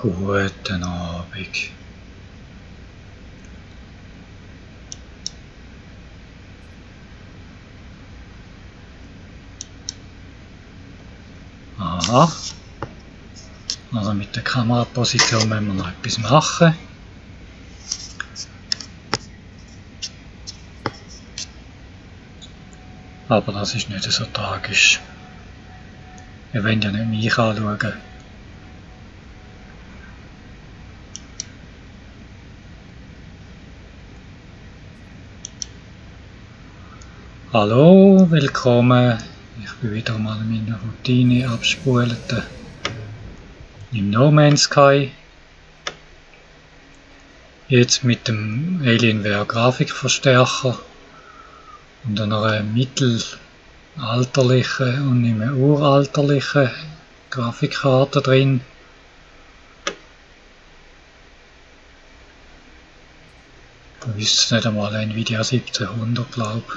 Guten Abend. Aha. Also mit der Kameraposition müssen wir noch etwas machen. Aber das ist nicht so tragisch. Wir wollen ja nicht mich anschauen. Hallo, willkommen. Ich bin wieder mal in meiner Routine abspulten. Im No Man's Sky. Jetzt mit dem Alienware Grafikverstärker und einer mittelalterlichen und nicht mehr uralterlichen Grafikkarte drin. Ich wüsste nicht einmal, Nvidia 1700, glaube ich.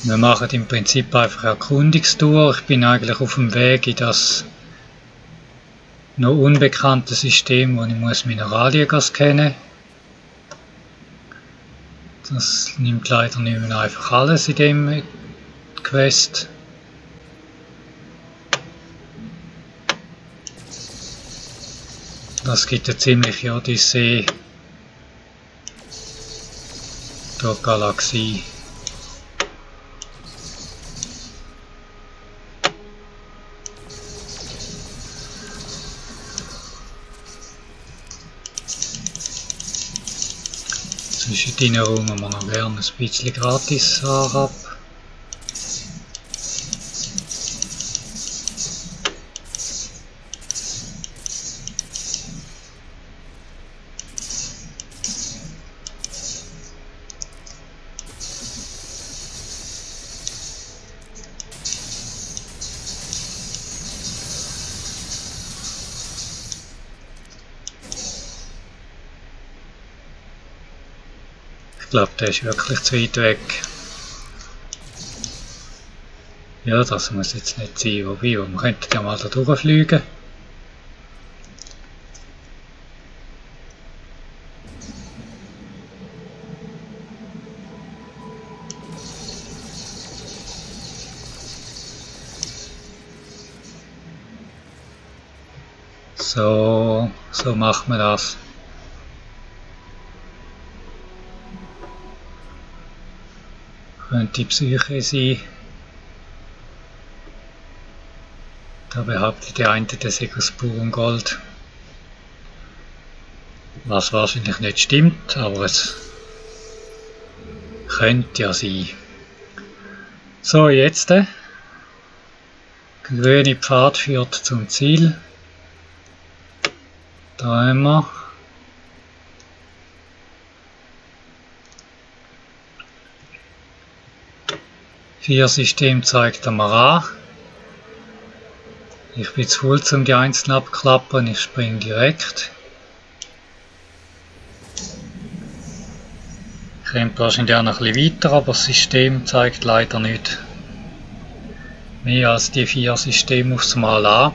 Wir machen im Prinzip einfach eine Erkundungstour. Ich bin eigentlich auf dem Weg in das noch unbekannte System, wo ich Mineralien scannen muss. Das nimmt leider nicht mehr einfach alles in dem Quest. Das gibt eine ziemliche Odyssee durch die Galaxie. Zwischendrin räumen wir noch gerne ein bisschen gratis ab. Ich glaube, der ist wirklich zu weit weg. Ja, das muss jetzt nicht sein. Wobei, wir könnten ja mal da durchfliegen. So macht man das. Könnte die Psyche sein. Da behauptet der eine, der sei aus purem Gold. Was wahrscheinlich nicht stimmt, aber es könnte ja sein. So, jetzt. Der grüne Pfad führt zum Ziel. Da haben wir. System zeigt er mir an. Ich bin zu voll, um die einzelnen abklappern. Ich springe direkt. Ich rennt wahrscheinlich auch noch ein bisschen weiter, aber das System zeigt leider nicht mehr als die 4 Systeme aufs Mal an.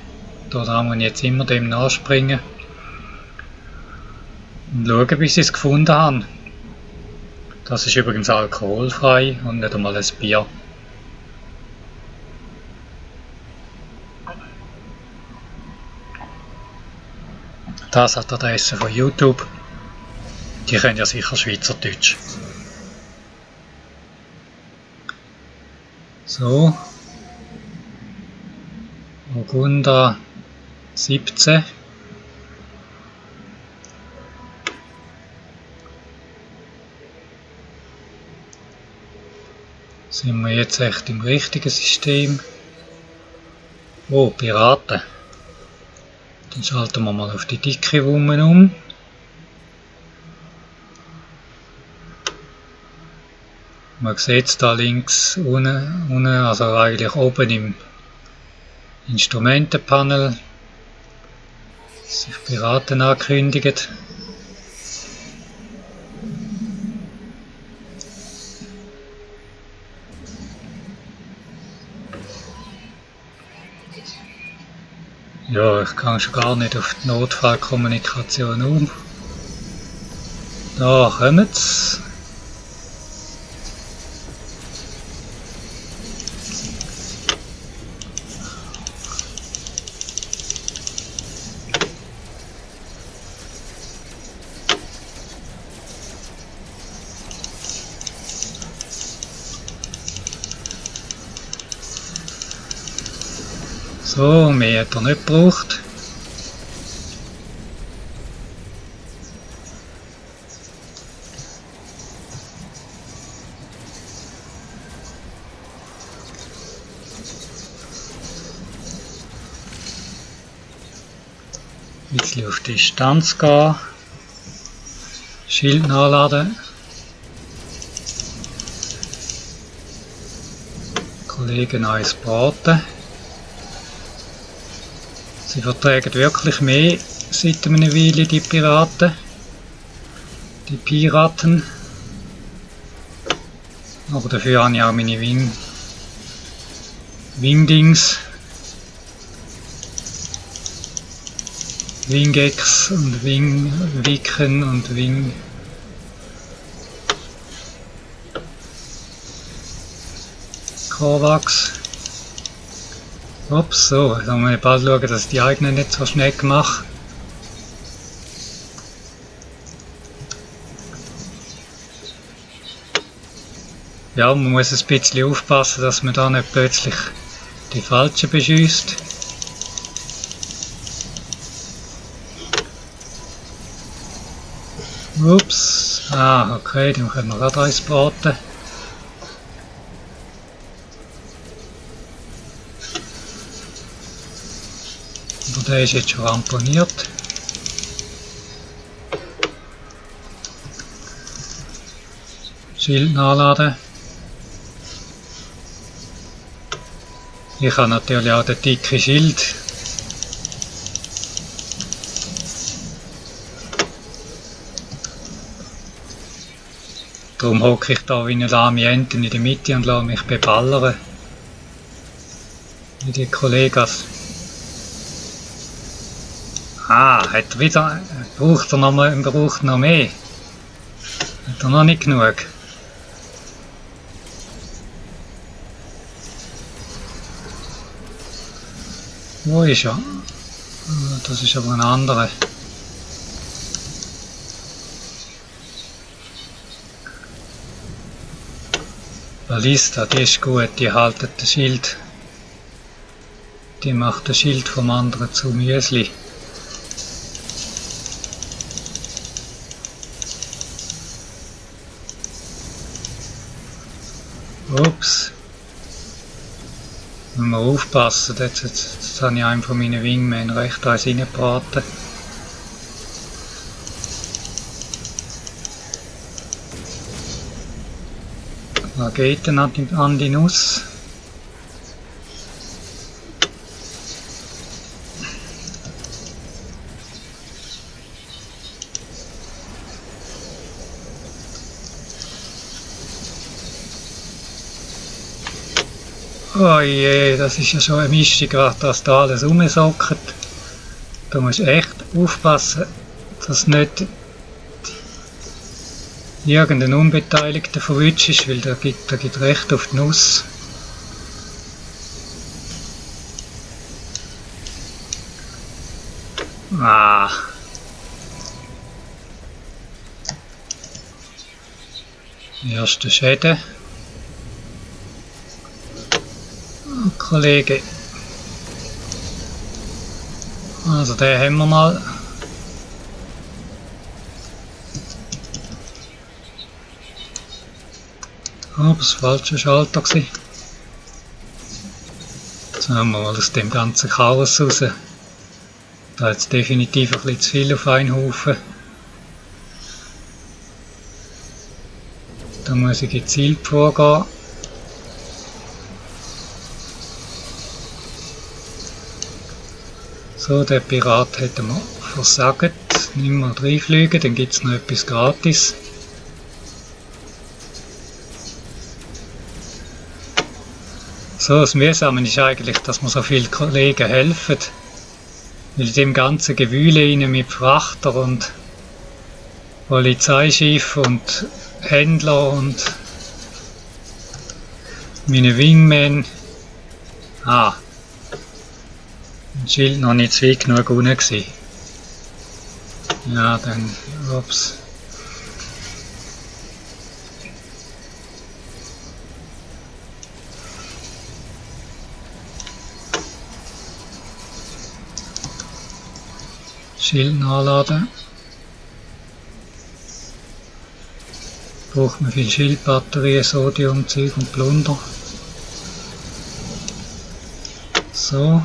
Da muss ich jetzt immer dem nachspringen und schauen, bis ich es gefunden habe. Das ist übrigens alkoholfrei und nicht einmal ein Bier. Das hat die Adresse von YouTube. Die können ja sicher Schweizerdeutsch. So. Burgunder 17. Sind wir jetzt echt im richtigen System? Oh, Piraten. Dann schalten wir mal auf die dicke Wumme um. Man sieht es da links unten, also eigentlich oben im Instrumentenpanel, sich Piraten ankündigt. Ja, ich kann schon gar nicht auf die Notfallkommunikation um. Da kommen sie. So, mehr hat er nicht gebraucht. Ein bisschen auf Distanz gehen. Schild nachladen. Kollegen eins braten. Sie vertragen wirklich mehr seit einer Weile, die Piraten. Die Piraten. Aber dafür habe ich auch meine Wingdings. Wingex und Wicken und Wing. Kovacs. Ups, so, jetzt muss ich bald schauen, dass ich die eigenen nicht so schnell mache. Ja, man muss ein bisschen aufpassen, dass man da nicht plötzlich die falschen beschießt. Ups, okay, dann können wir gerade eins braten. Aber der ist jetzt schon ramponiert. Schild nachladen. Ich habe natürlich auch den dicken Schild. Darum hocke ich da wie eine lahme Ente in der Mitte und lasse mich beballern. Wie die Kollegas. Hat wieder, braucht noch mehr. Hat er noch nicht genug. Wo ist er? Das ist aber ein anderer. Ballista, die ist gut, die haltet das Schild. Die macht das Schild vom anderen zu Müsli. Ups. Muss man aufpassen, jetzt habe ich einen von meinen Wingmen recht eins reingebraten. Raketen an die Nuss. Oh je, das ist ja schon eine Mischung, dass da alles rumsockt. Da musst du echt aufpassen, dass nicht irgendein Unbeteiligter verwünscht ist, weil der gibt recht auf die Nuss. Erste Schäden. Kollege. Also den haben wir mal. Ups, falscher Schalter gewesen. Jetzt haben wir mal aus dem ganzen Chaos raus. Da hat es definitiv ein bisschen zu viel auf einen Haufen. Da muss ich gezielt vorgehen. So, der Pirat hätten wir versagt. Nicht mehr reinfliegen, dann gibt es noch etwas gratis. So, das Mühsame ist eigentlich, dass mir so viele Kollegen helfen. Weil in dem ganzen Gewühle rein mit Frachter und Polizeischiff und Händler und meine Wingman. Ein Schild noch nicht weit genug unten gewesen. Ja, dann, ups. Schild nachladen. Braucht man viel Schildbatterien, Sodium, Zeug und Plunder. So.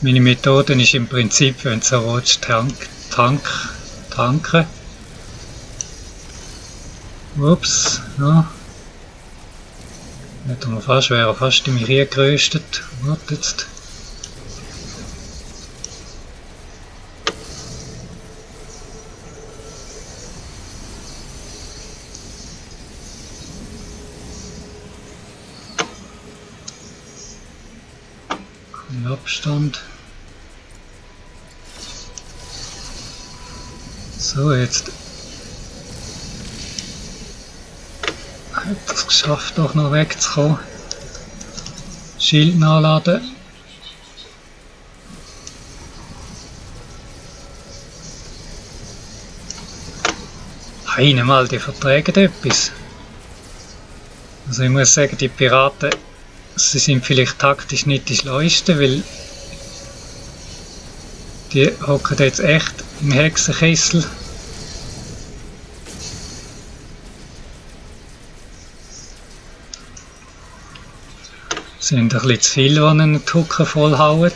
Meine Methode ist im Prinzip, wenn du so willst, tanken. Ups, ja. Hätte man fast, wäre fast in mich reingeröstet. Warte jetzt. Abstand. So, jetzt hat es geschafft, doch noch wegzukommen. Schild nachladen. Einmal, die vertragen etwas. Also ich muss sagen, die Piraten, sie sind vielleicht taktisch nicht die schleuesten, weil die hocken jetzt echt im Hexenkessel. Es sind ein bisschen zu viele, die einen die Hucke vollhauen.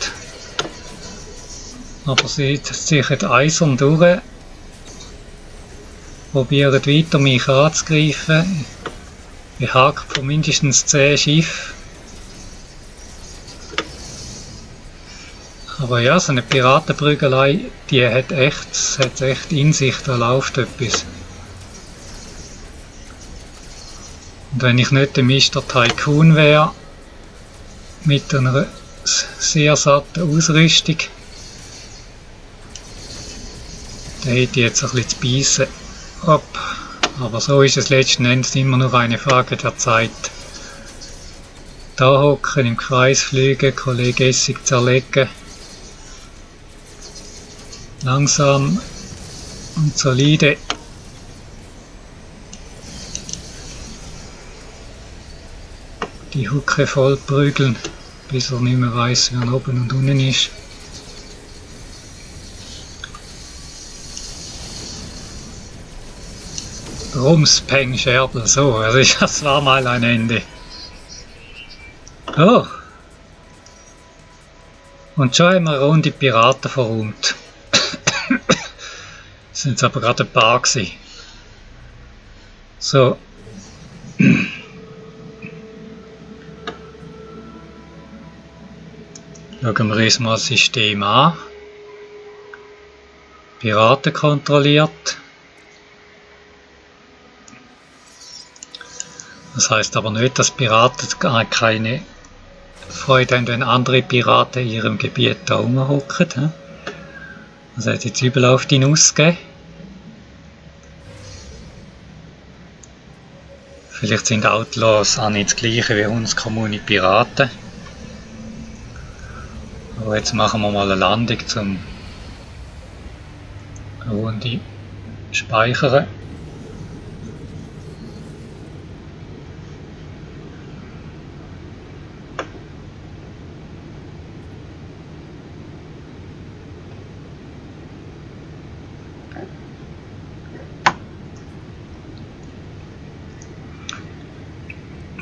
Aber sie ziehen eisern durch. Probieren weiter mich anzugreifen. Behagt von mindestens 10 Schiffen. Aber ja, so eine Piratenprügelei, die hat echt in sich, da läuft etwas. Und wenn ich nicht der Mr. Tycoon wäre, mit einer sehr satten Ausrüstung, dann hätte ich jetzt ein bisschen zu beißen. Aber so ist es letzten Endes immer nur eine Frage der Zeit. Da hocken, im Kreis fliegen, Kollege Essig zerlegen. Langsam und solide. Die Hucke voll prügeln, bis er nicht mehr weiss, wer oben und unten ist. Rumspeng Scherbel, so, also das war mal ein Ende. Oh! Und schon haben wir eine Runde Piraten verräumt. Sind es aber gerade ein paar gewesen. So. Schauen wir uns mal das System an. Piraten kontrolliert. Das heißt aber nicht, dass Piraten keine Freude haben, wenn andere Piraten in ihrem Gebiet da rumhocken. Das hat jetzt übel auf die Nuss gegeben. Vielleicht sind Outlaws auch nicht das gleiche wie uns Kommune Piraten. Aber jetzt machen wir mal eine Landung zum eine Runde speichern.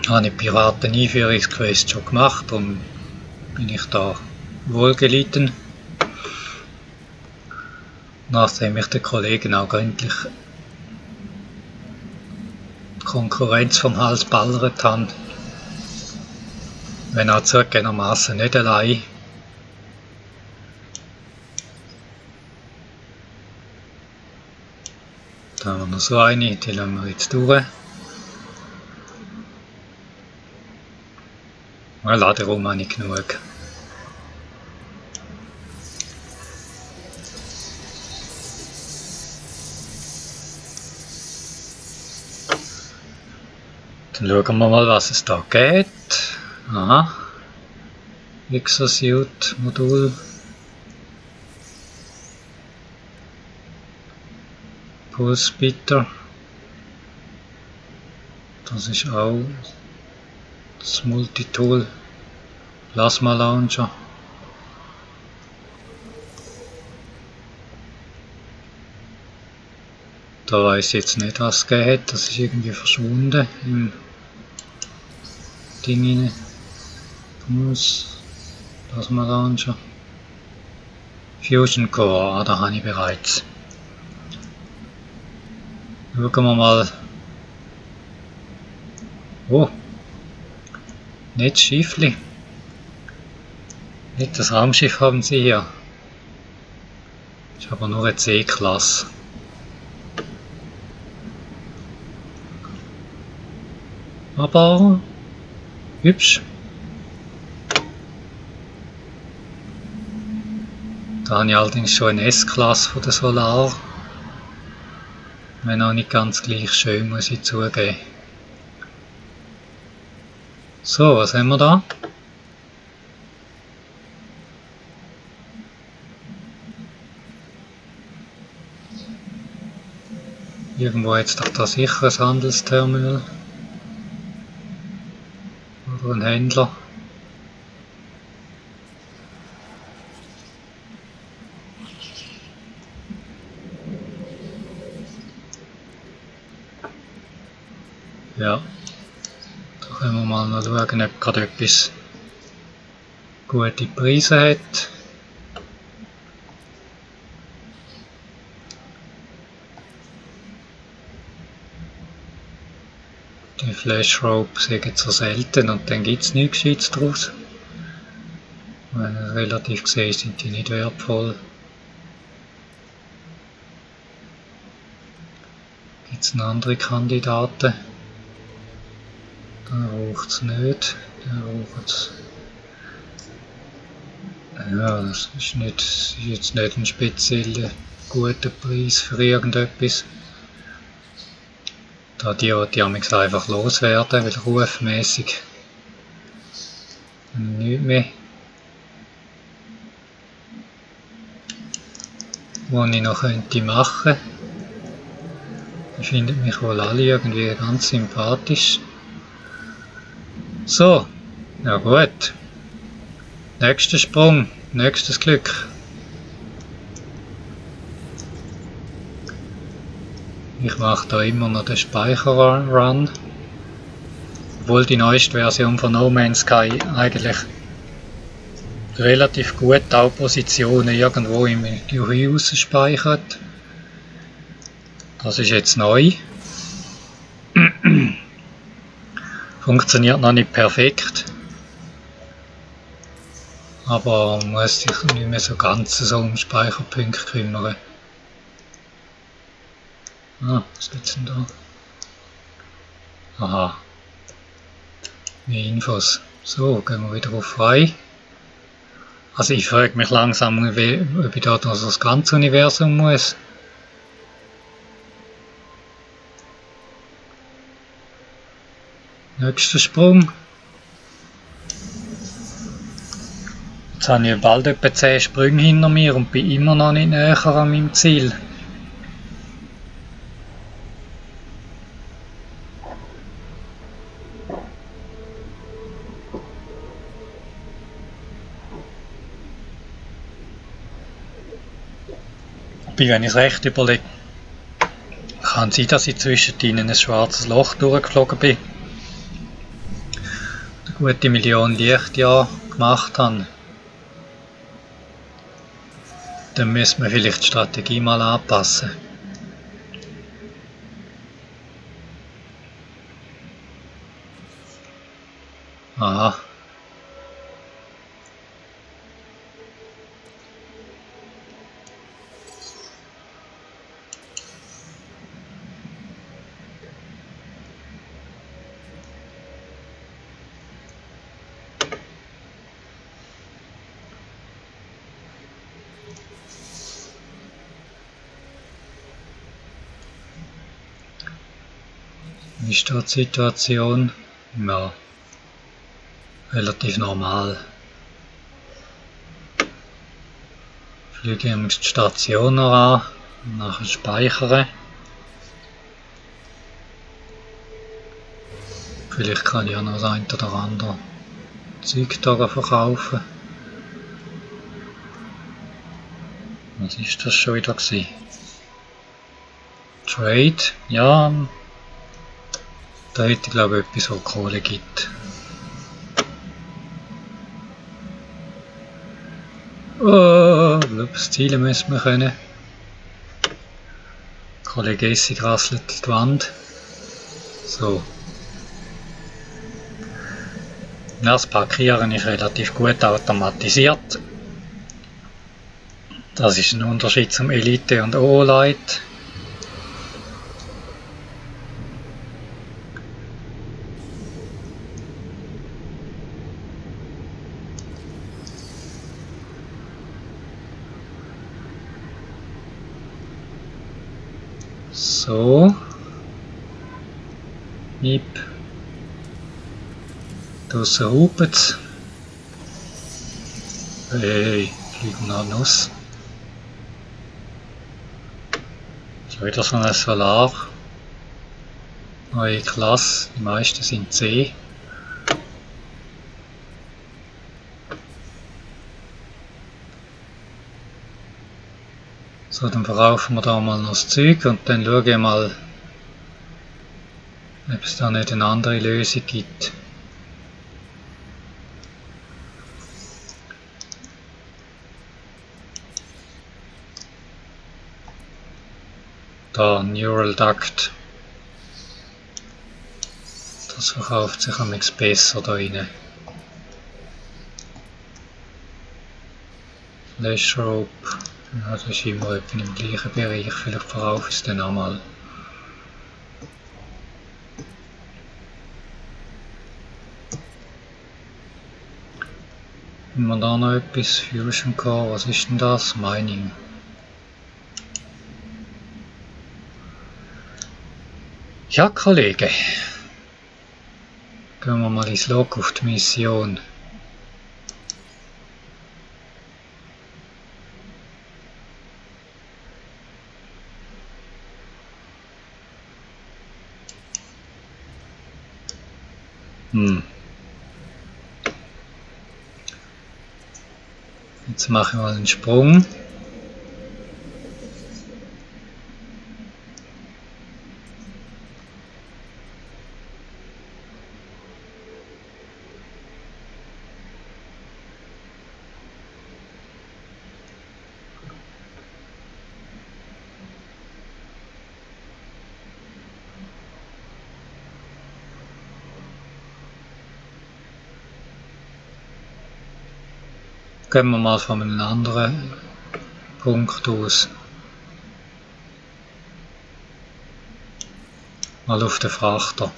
Ich habe die Piraten-Einführungsquest schon gemacht, darum bin ich da wohlgelitten. Nachdem ich den Kollegen auch gründlich die Konkurrenz vom Hals ballert habe, wenn auch zugegebenermaßen nicht allein. Da haben wir noch so eine, die lassen wir jetzt durch. Laderaum habe ich genug. Dann schauen wir mal, was es da geht. Aha. Exosuit Modul. Pulse Splitter. Das ist auch das Multitool. Plasma Launcher. Da weiß ich jetzt nicht, was es gegeben hat. Das ist irgendwie verschwunden im Ding rein. Pulse. Plasma Launcher. Fusion Core, da habe ich bereits. Schauen wir mal. Oh. Nicht das Schiffli. Nicht das Raumschiff haben sie hier. Ist aber nur eine C-Klasse. Aber hübsch. Da habe ich allerdings schon eine S-Klasse von der Solar. Wenn auch nicht ganz gleich schön, muss ich zugeben. So, was haben wir da? Irgendwo jetzt doch da sicher ein Handelsterminal. Oder ein Händler. Ja. Da können wir mal noch schauen, ob gerade etwas gute Preise hat. Die Flash-Rope sind so selten und dann gibt es nichts Gescheites draus. Wenn ich relativ gesehen sind die nicht wertvoll. Gibt es noch andere Kandidaten? Da braucht es nicht. Da braucht es. Ja, das ist jetzt nicht ein spezieller guter Preis für irgendetwas. Da die einfach loswerden, weil rufmäßig nichts mehr. Was ich noch könnte machen. Die finden mich wohl alle irgendwie ganz sympathisch. So, ja gut. Nächster Sprung, nächstes Glück. Ich mache da immer noch den Speicher-Run. Obwohl die neueste Version von No Man's Sky eigentlich relativ gut auch Positionen irgendwo im GUI speichert. Das ist jetzt neu. Funktioniert noch nicht perfekt. Aber man muss sich nicht mehr so ganz so um Speicherpunkte kümmern. Ah, was gibt's denn da? Aha. Mehr Infos. So, gehen wir wieder auf frei. Also ich frage mich langsam, ob ich da noch das ganze Universum muss. Nächster Sprung. Jetzt habe ich bald etwa 10 Sprünge hinter mir und bin immer noch nicht näher an meinem Ziel. Wenn ich es recht überlege, kann es sein, dass ich zwischendrin in ein schwarzes Loch durchgeflogen bin. Eine gute Million Lichtjahre gemacht habe. Dann müssen wir vielleicht die Strategie mal anpassen. Aha. Wie ist da die Situation? Ja, relativ normal. Fliege die Station noch an, nachher speichere. Vielleicht kann ich auch noch das ein oder andere Zeug da verkaufen. Was ist das schon wieder gewesen? Trade, ja. Da hätte ich glaube ich etwas, wo Kohle gibt. Oh, das Ziel müssen wir können. Kollege Essig rasselt die Wand. So. Das Parkieren ist relativ gut automatisiert. Das ist ein Unterschied zum Elite und O-Light. So. Yep. Draussen hupet's. Hey, fliegen noch Nuss. Schon wieder so ein Solar. Neue Klasse, die meisten sind C. So, dann verkaufen wir da mal noch das Zeug und dann schauen wir mal, ob es da nicht eine andere Lösung gibt. Da, Neural Duct. Das verkauft sich am besser da rein. Flash Rope. Ja, das ist immer etwa im gleichen Bereich. Vielleicht verkaufe ich es dann einmal. Haben wir da noch etwas? Fusion Core, was ist denn das? Mining. Ja, Kollege. Gehen wir mal ins Log auf die Mission. Jetzt mache ich mal einen Sprung. Gehen wir mal von einem anderen Punkt aus. Mal auf den Frachter.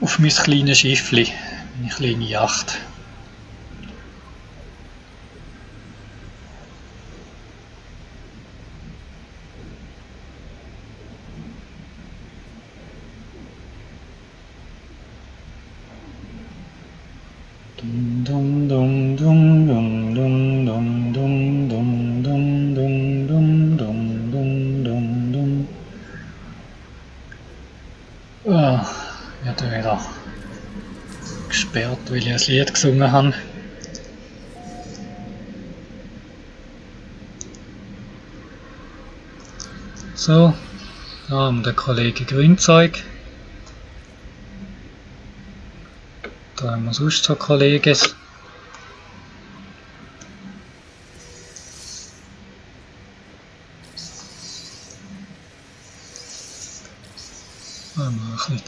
Auf mein kleines Schiffli, meine kleine Yacht. Wird wieder gesperrt, weil ich ein Lied gesungen habe. So, da haben wir den Kollegen Grünzeug. Da haben wir sonst so Kollegen. Da haben wir ein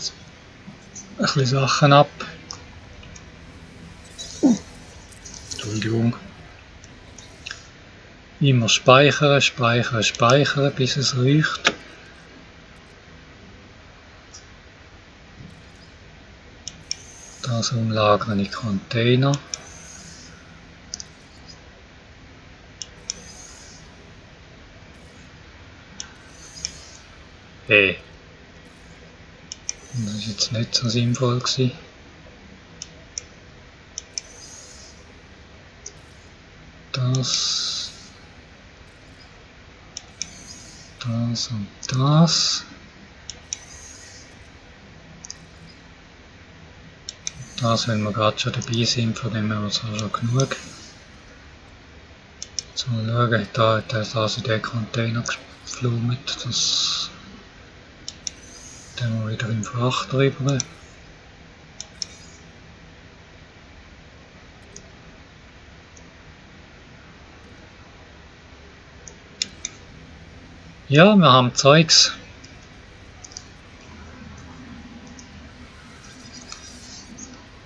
bisschen Sachen ab. Entschuldigung. Immer speichern, speichern, speichern, bis es reicht. Das umlagern in Container. Hey. Das ist jetzt nicht so sinnvoll gewesen. Das und das. Das, wenn wir gerade schon dabei sind, von dem haben wir zwar schon genug. Jetzt mal schauen, da hat das in den Container geflogen. Das dann wir wieder im Frachter rüber. Ja, wir haben Zeugs.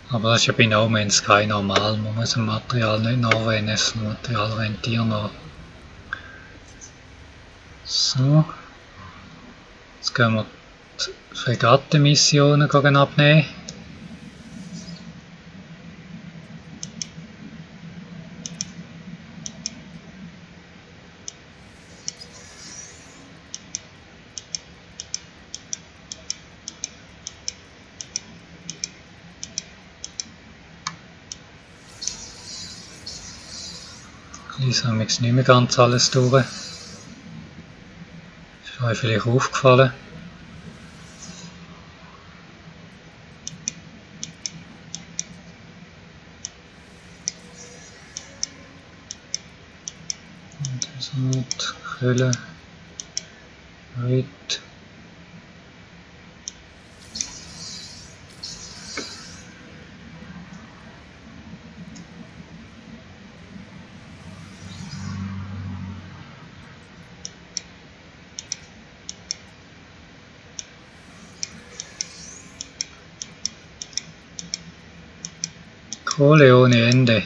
Aber das ist ja bei No Man's Sky normal. Man muss ein Material nicht nachwählen, das Material rentieren nach. So. Jetzt gehen wir die Fregattenmissionen abnehmen. Ich habe jetzt nicht mehr ganz alles durch. Ist euch vielleicht aufgefallen. Und das hat Quelle, Rit. Kohle ohne Ende.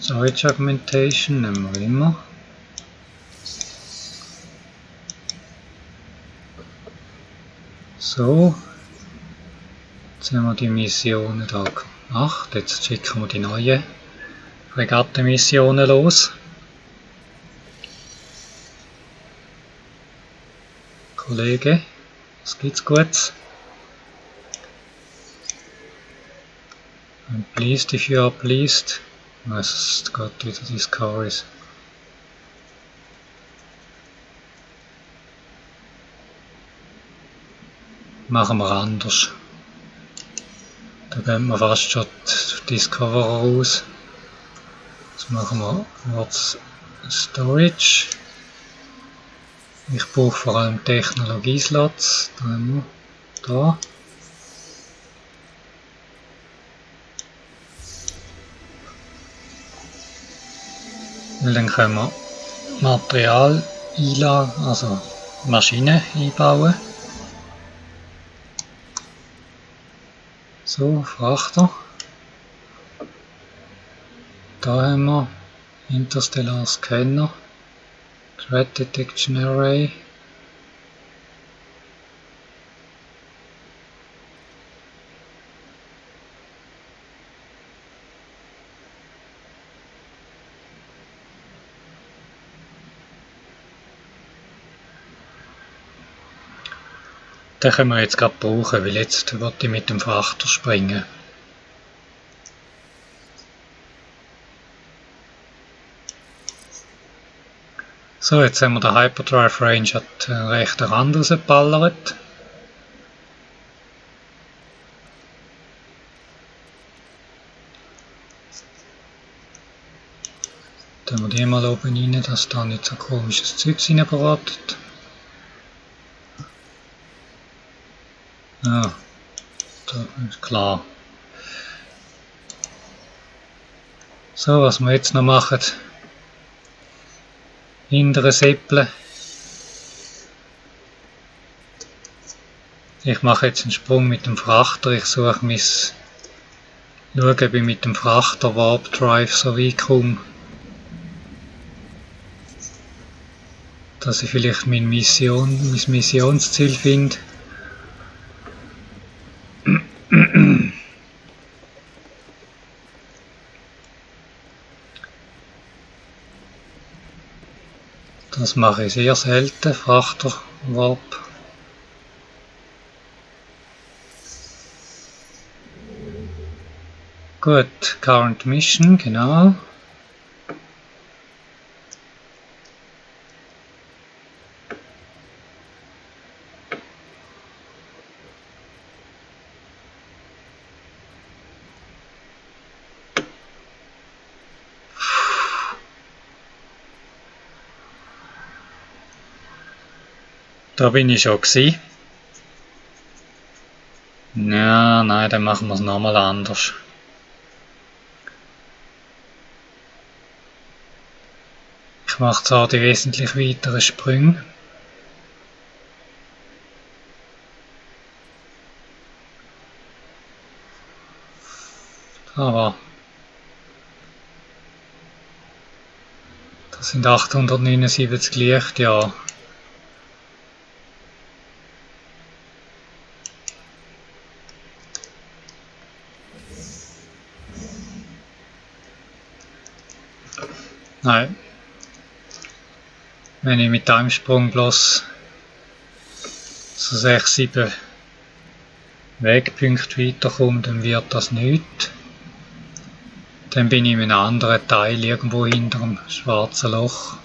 Storage Augmentation nehmen wir immer. So. Jetzt haben wir die Missionen da gemacht. Jetzt schicken wir die neuen Fregattenmissionen los. Kollege, was gibt's Gutes? I'm pleased if you are pleased. Es geht wieder Discoveries. Machen wir anders. Da gehen wir fast schon die Discoverer raus. Jetzt machen wir What's Storage. Ich brauche vor allem Technologieslots. Da haben wir da. Weil dann können wir Material einladen, also Maschinen einbauen. So, Frachter. Da haben wir Interstellar Scanner, Threat Detection Array. Den können wir jetzt gerade brauchen, weil jetzt wird ich mit dem Frachter springen. So, jetzt haben wir den Hyperdrive Range hat recht Rand rausgeballert. Dann wir die mal oben rein, dass da nicht so komisches Zeugs reinbratet. Ja, das ist klar. So, was wir jetzt noch machen. Hintere Säppeln. Ich mache jetzt einen Sprung mit dem Frachter. Ich schaue, ob ich mit dem Frachter Warp Drive so weit komme, dass ich vielleicht mein Missionsziel finde. Das mache ich sehr selten, Frachter Warp. Gut, Current Mission, genau. Da bin ich schon gewesen. Ja, nein, dann machen wir es nochmal anders. Ich mache zwar die wesentlich weiteren Sprünge. Aber das sind 879 Lichtjahre. Nein. Wenn ich mit einem Sprung bloß so 6, 7 Wegpunkte weiterkomme, dann wird das nichts. Dann bin ich in einem anderen Teil irgendwo hinter dem schwarzen Loch.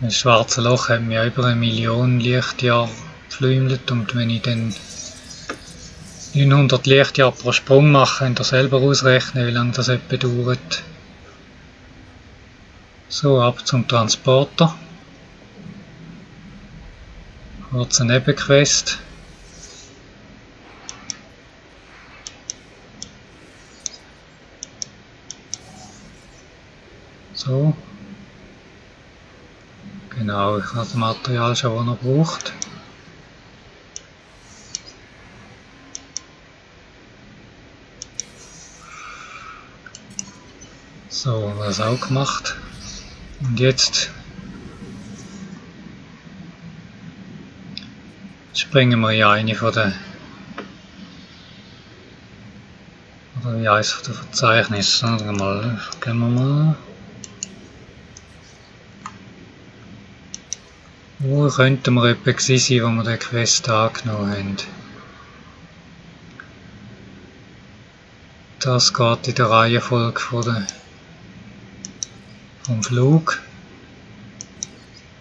Das schwarze Loch hat mir über 1 Million Lichtjahre geflügelt und wenn ich dann 900 Lichtjahre pro Sprung mache, könnt ihr selber ausrechnen, wie lange das etwa dauert. So, ab zum Transporter. Kurze Nebenquest. So. Genau, ich habe das Material schon, das er braucht. So, haben wir das auch gemacht. Und jetzt springen wir in eine von den, oder wie eins von den Verzeichnissen. Gehen wir mal. Wo könnten wir etwa gewesen sein, wo wir den Quest angenommen haben? Das geht in der Reihenfolge vom Flug.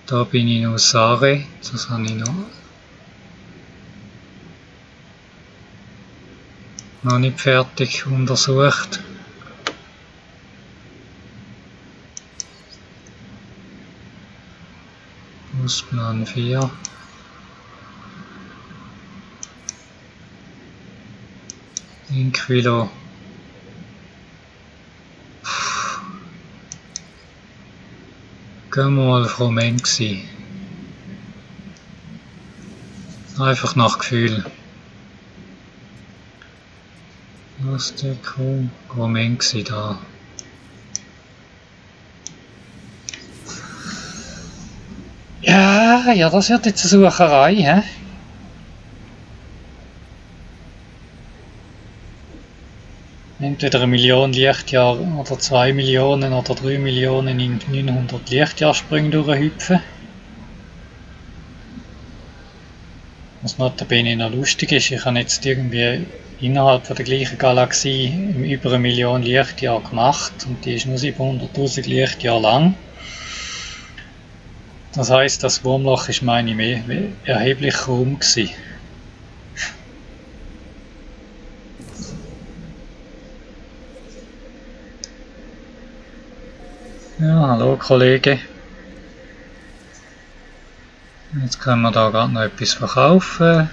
Da bin ich in Usare, das habe ich noch nicht fertig untersucht. Plan 4. Inquilo. Gehen wir mal Frau Menxi. Einfach nach Gefühl. Was ist der Frau Menxi da? Ja, das wird jetzt eine Sucherei, hä? Entweder 1 Million Lichtjahre oder 2 Millionen oder 3 Millionen in 900 Lichtjahrsprünge durchhüpfen. Was notabene noch lustig ist, ich habe jetzt irgendwie innerhalb von der gleichen Galaxie über 1 Million Lichtjahre gemacht und die ist nur 700.000 Lichtjahre lang. Das heisst, das Wurmloch ist meine erheblich rum gewesen. Ja, hallo Kollege. Jetzt können wir da gerade noch etwas verkaufen.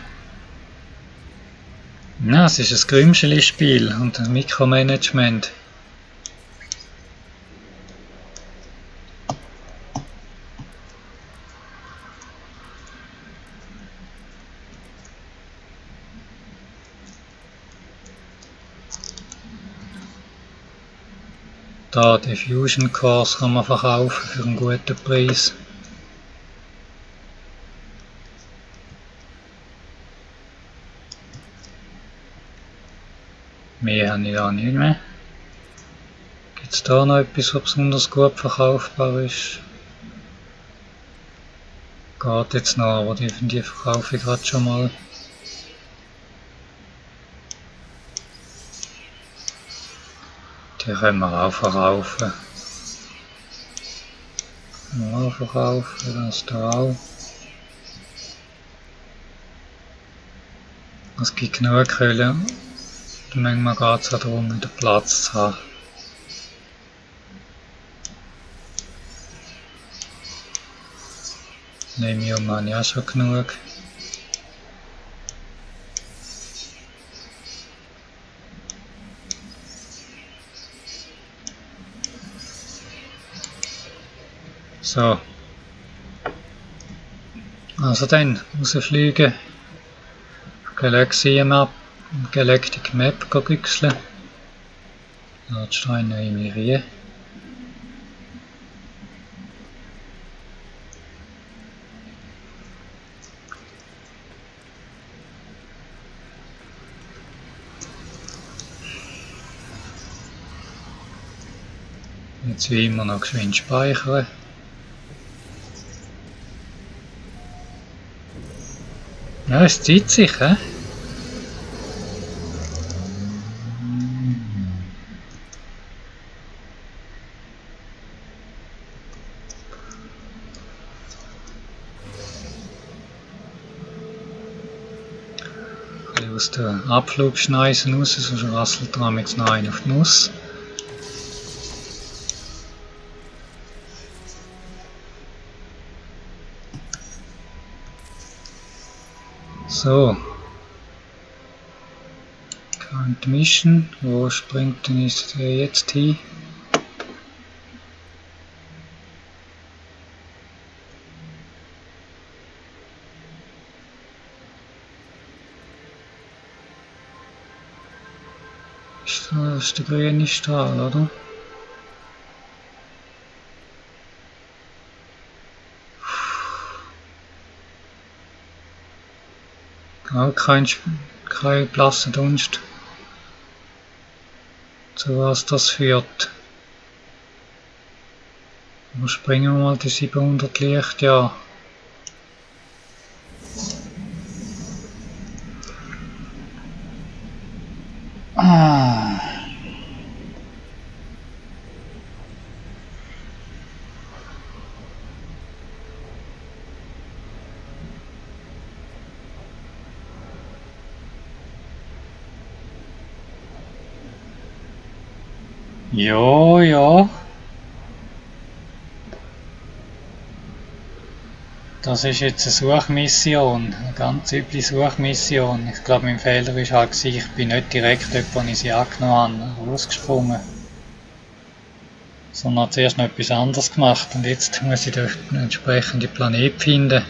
Ja, es ist ein Grümscheli-Spiel und ein Mikromanagement. Da die Fusion Cores kann man verkaufen für einen guten Preis. Mehr habe ich da nicht mehr. Gibt es da noch etwas, was besonders gut verkaufbar ist? Geht jetzt noch, aber die verkaufe ich gerade schon mal. Die können wir auch verkaufen. Das da auch. Es gibt genug Höhlen. Manchmal geht es auch darum, wieder Platz zu haben. Lemium habe ich auch schon genug. So. Also dann, rausfliegen. Galaxy Map, Galactic Map güchseln. Ladstein noch emirien. Jetzt wie immer noch geschwind speichern. Ja, es zieht sich, hä? Aus der Abflugschneisen raus, sonst rasselt dran jetzt noch einen auf die Nuss. So. Current Mission. Wo springt denn jetzt hin? Das ist der grüne Strahl, oder? Auch kein blasser Dunst. Zu was das führt. Überspringen wir mal die 700 Lichtjahre. Ja, ja. Das ist jetzt eine Suchmission, eine ganz üble Suchmission. Ich glaube, mein Fehler ist halt, ich bin nicht direkt dort, wo ich sie angenommen habe, rausgesprungen. Sondern zuerst noch etwas anderes gemacht und jetzt muss ich den entsprechenden Planet finden.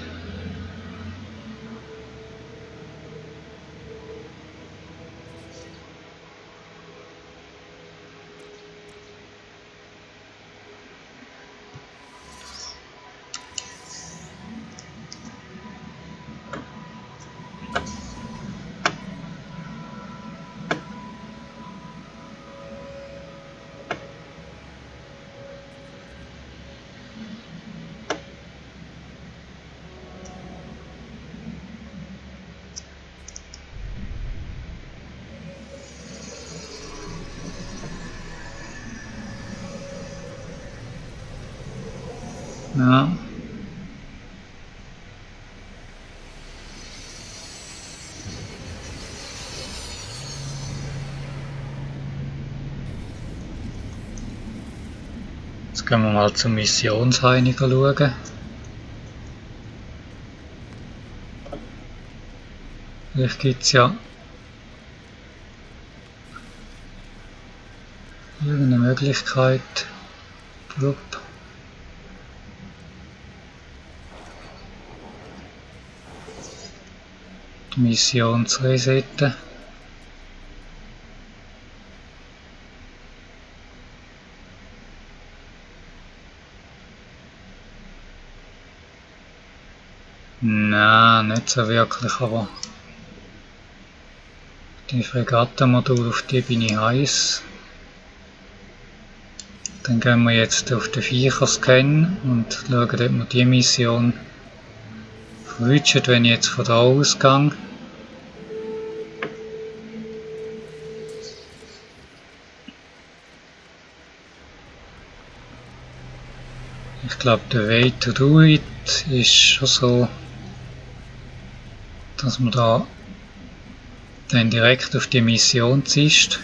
Ja. Jetzt gehen wir mal zum Missionsheiniger schauen. Vielleicht gibt es ja irgendeine Möglichkeit. Blub. Die Mission zu resetten. Nein, nicht so wirklich, aber die Fregattenmodul, auf die bin ich heiß. Dann gehen wir jetzt auf den Viecher-Scan und schauen, ob wir die Mission verwünschen, wenn ich jetzt von da ausgehe. Ich glaube, der Way to do it ist schon so, dass man da dann direkt auf die Mission ziehst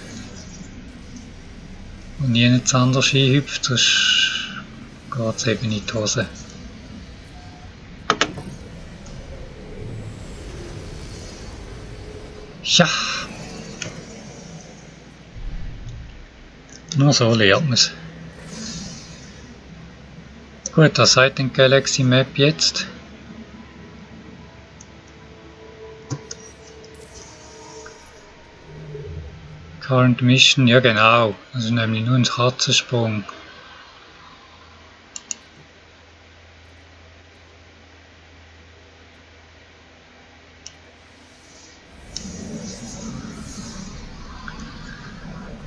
und nie nichts anderes einhüpft, sonst geht es eben in die Hose. Ja! Nur so lernt man es. Gut, was sagt denn Galaxy Map jetzt? Current Mission, ja genau, das ist nämlich nur ein Katzensprung.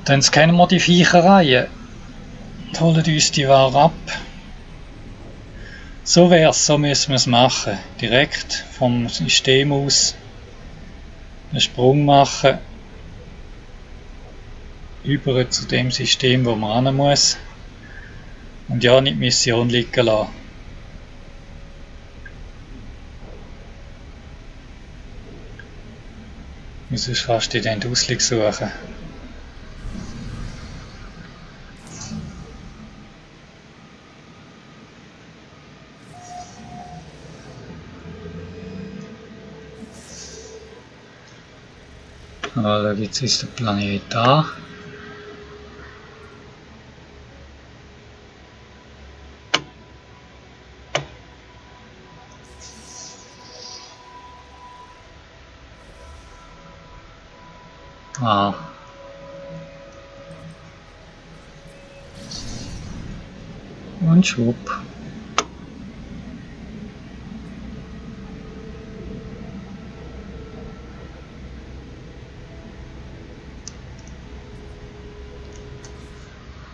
Dann scannen wir die Viechereien und holen uns die Ware ab. So wär's, so müssen wir es machen. Direkt vom System aus einen Sprung machen. Über zu dem System, wo man hin muss. Und ja, nicht die Mission liegen lassen. Wieso kannst du den Ausblick suchen? Also jetzt ist der Planet da. Ah. Und schwupp.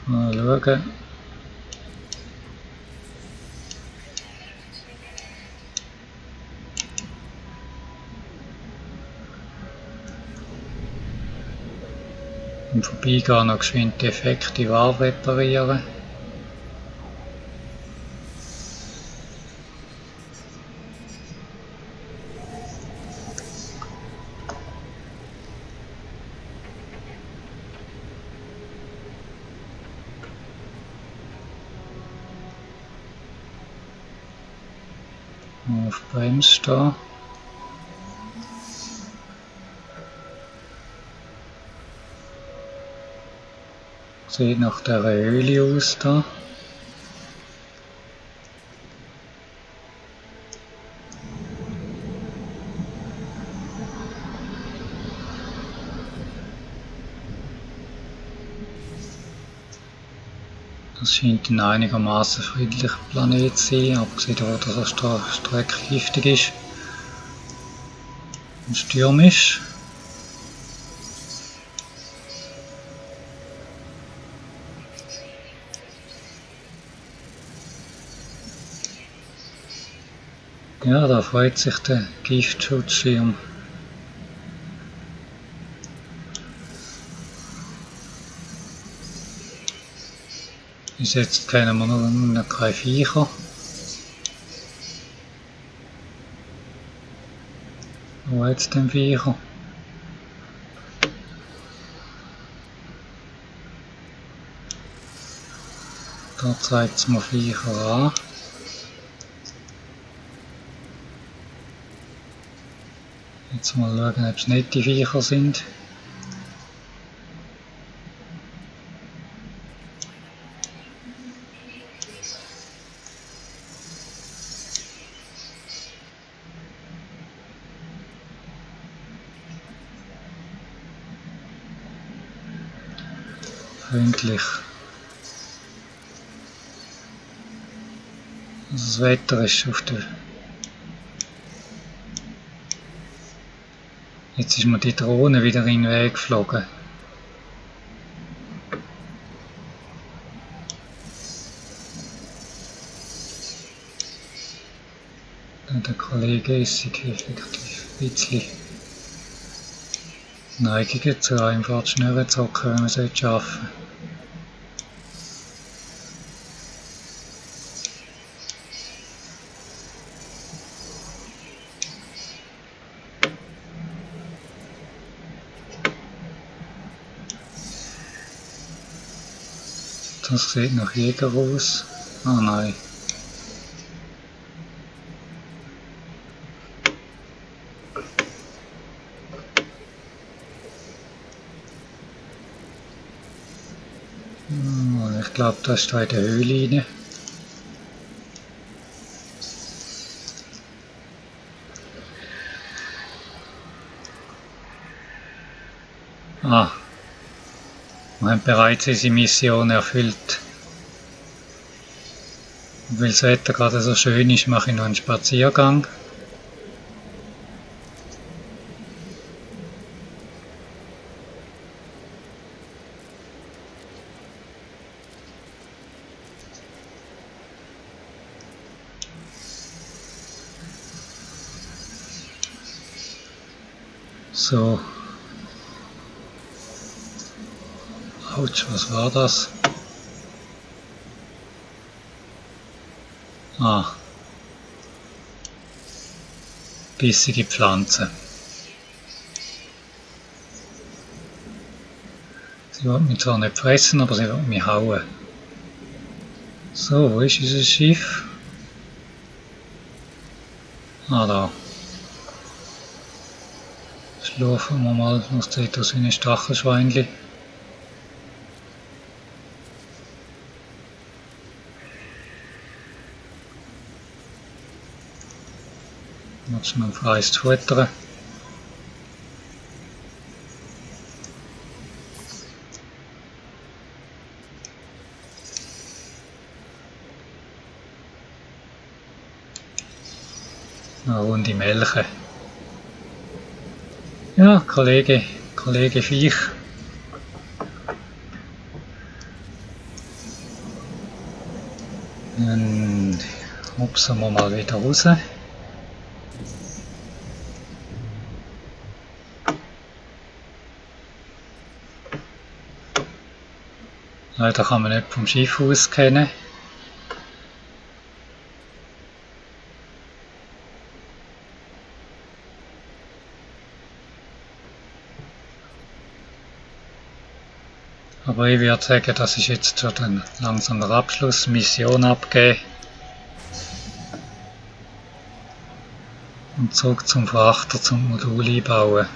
Mal schauen. Im Vorbeigehen noch geschwind defekte Ware reparieren. Auf Bremse stehen. Sieht nach der Höhle aus da. Das scheint ein einigermaßen friedlicher Planet zu sein, abgesehen davon, dass die Strecke giftig ist und stürmisch. Ja, da freut sich der Giftschutzschirm. Bis jetzt kennen wir noch keine Viecher. Wo jetzt den Viecher? Da zeigt es mir Viecher an. Jetzt mal schauen, ob es nicht die Viecher sind. Freundlich. Also das Wetter ist auf der... Jetzt ist mir die Drohne wieder in den Weg geflogen. Der Kollege ist effektiv ein bisschen Neigungen zu einfach schnell zu hocken, wenn man es arbeiten sollte. Das sieht nach Jäger aus. Ah nein. Ich glaube, das ist da in der Höhle rein. Ah. Wir haben bereits unsere Mission erfüllt. Und weil das Wetter gerade so schön ist, mache ich noch einen Spaziergang. So. Autsch, was war das? Ah. Bissige Pflanze. Sie wollen mich zwar nicht fressen, aber sie wollen mich hauen. So, wo ist unser Schiff? Ah, da. Schlafen wir mal, das sieht aus wie ein Stachelschweinchen. Jetzt noch freies zu futtern. Eine Runde melken. Ja, Kollege Viech. Dann hupsen wir mal wieder raus. Leider kann man nicht vom Schiff aus kennen. Aber ich würde sagen, das ist jetzt schon dann langsam der Abschluss. Mission abgeben. Und zurück zum Frachter zum Modul einbauen.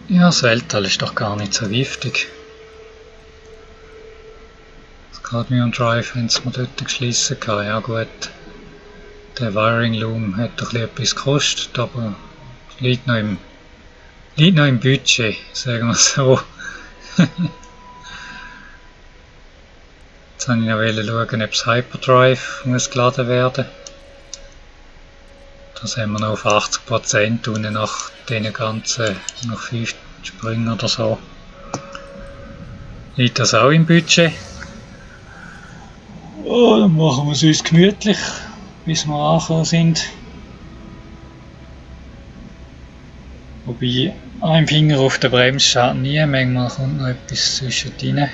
Ja, das Weltall ist doch gar nicht so giftig. Das Cadmium Drive haben sie mir dort geschlossen. Ja gut, der Wiring Loom hat doch etwas gekostet, aber liegt noch im Budget, sagen wir so. Jetzt wollte ich noch schauen, ob das Hyperdrive muss geladen werden. Da sind wir noch auf 80% und nach diesen ganzen, nach 5 Sprüngen oder so, liegt das auch im Budget. Oh, dann machen wir es uns gemütlich, bis wir angekommen sind. Wobei, ein Finger auf der Bremse schadet nie, manchmal kommt noch etwas zwischen rein.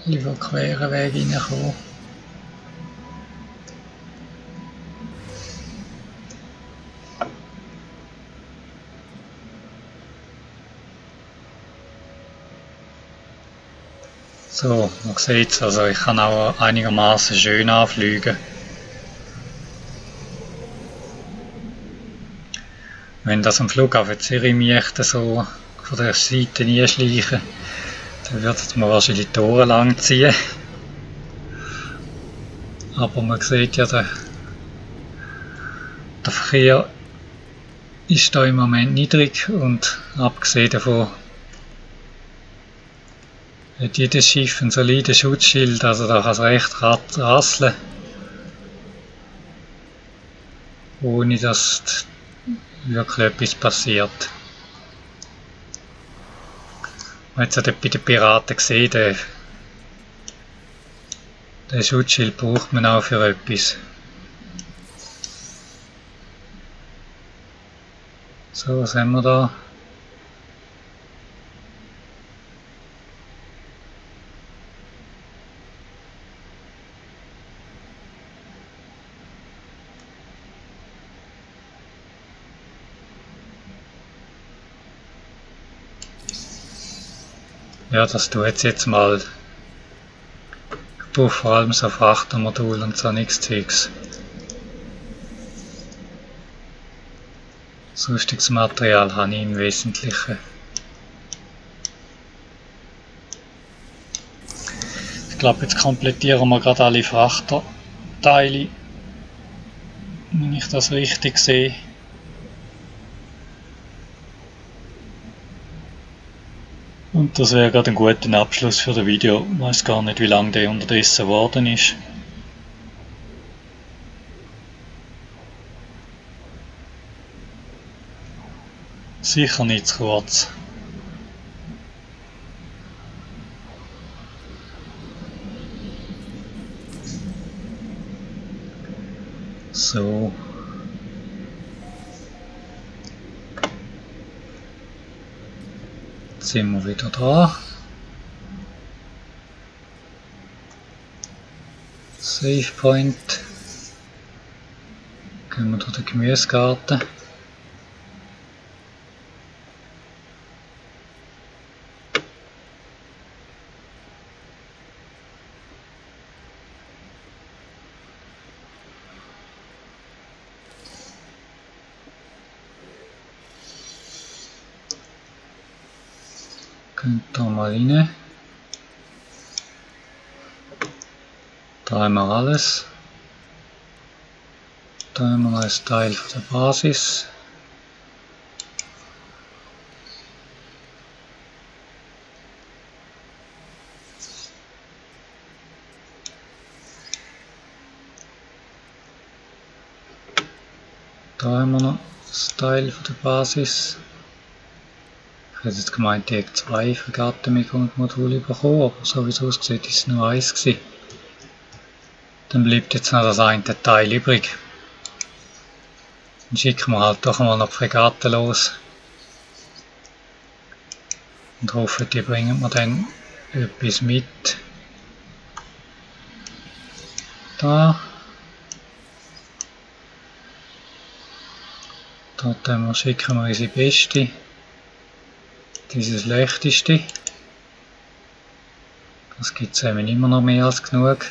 über queren Weg reinkommen. So, man sieht es, also ich kann auch einigermaßen schön anfliegen. Wenn das am Flughafen Zürich mich so von der Seite einschleichen, dann wird es mir wahrscheinlich die Ohren lang ziehen. Aber man sieht ja, der Verkehr ist da im Moment niedrig und abgesehen davon hat jedes Schiff ein solides Schutzschild, also da kann es recht rasseln, ohne dass wirklich etwas passiert. Man hat es ja bei den Piraten gesehen, den Schutzschild braucht man auch für etwas. So, was haben wir da? Ja, das tut jetzt mal. Ich brauche vor allem so Frachtermodul und so nichts Zeugs. Sonstiges Material habe ich im Wesentlichen. Ich glaube, jetzt komplettieren wir gerade alle Frachterteile, wenn ich das richtig sehe. Und das wäre gerade ein guter Abschluss für das Video. Ich weiß gar nicht, wie lange der unterdessen geworden ist. Sicher nicht zu kurz. So. Jetzt sind wir wieder da. Save Point. Gehen wir durch den Gemüsegarten. Gehen da mal rein. Da haben wir alles. Da haben wir noch ein Teil von der Basis. Da haben wir noch das Teil von der Basis. Ich hätte jetzt gemeint, ich hätte 2 Fregattenmodule bekommen, aber so wie es aussieht, ist es nur 1 gewesen. Dann bleibt jetzt noch das eine Teil übrig. Dann schicken wir halt doch mal noch die Fregatten los. Und hoffen, die bringen mir dann etwas mit. Da. Dort schicken wir unsere beste. Dieses schlechteste. Das gibt es eben immer noch mehr als genug.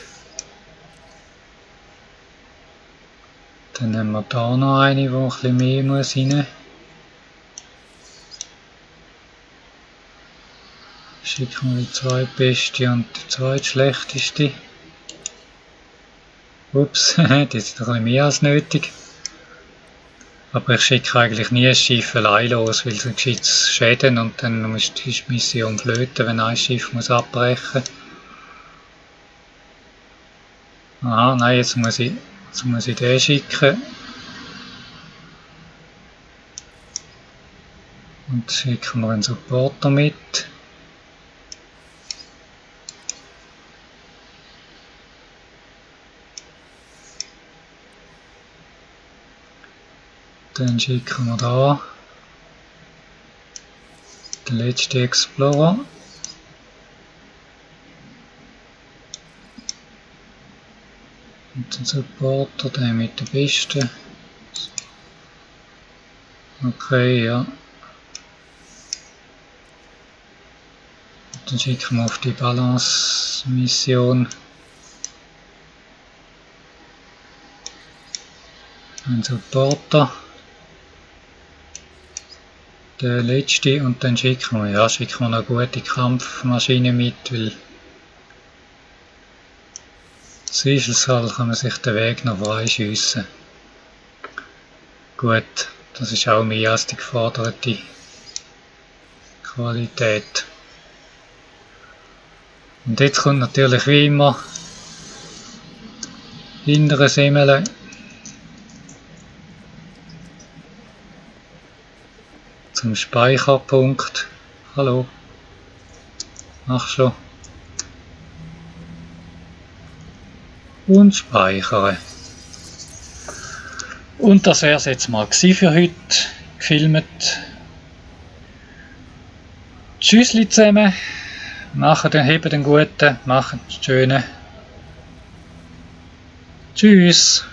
Dann haben wir da noch eine, die ein bisschen mehr muss rein. Schicken wir die 2 beste und die 2 schlechteste. Ups, die sind ein bisschen mehr als nötig. Aber ich schicke eigentlich nie ein Schiff allein los, weil sonst gibt es Schäden und dann ist die Mission flöten, wenn ein Schiff muss abbrechen muss. Aha, nein, jetzt muss ich den schicken. Und schicken wir einen Supporter mit. Dann schicken wir da den letzten Explorer. Den Supporter, der mit der besten. Okay, ja. Dann schicken wir auf die Balance-Mission einen Supporter. Der letzte und dann schicken wir eine gute Kampfmaschine mit, weil Zweifelfall kann man sich den Weg noch freischiessen. Gut, das ist auch mehr als die geforderte Qualität. Und jetzt kommt natürlich wie immer hintere Semmel. Zum Speicherpunkt. Hallo. Mach schon. Und speichere. Und das wäre es jetzt mal für heute. Gefilmt. Tschüssli zusammen. Hebt den Guten. Macht den Schönen. Tschüss.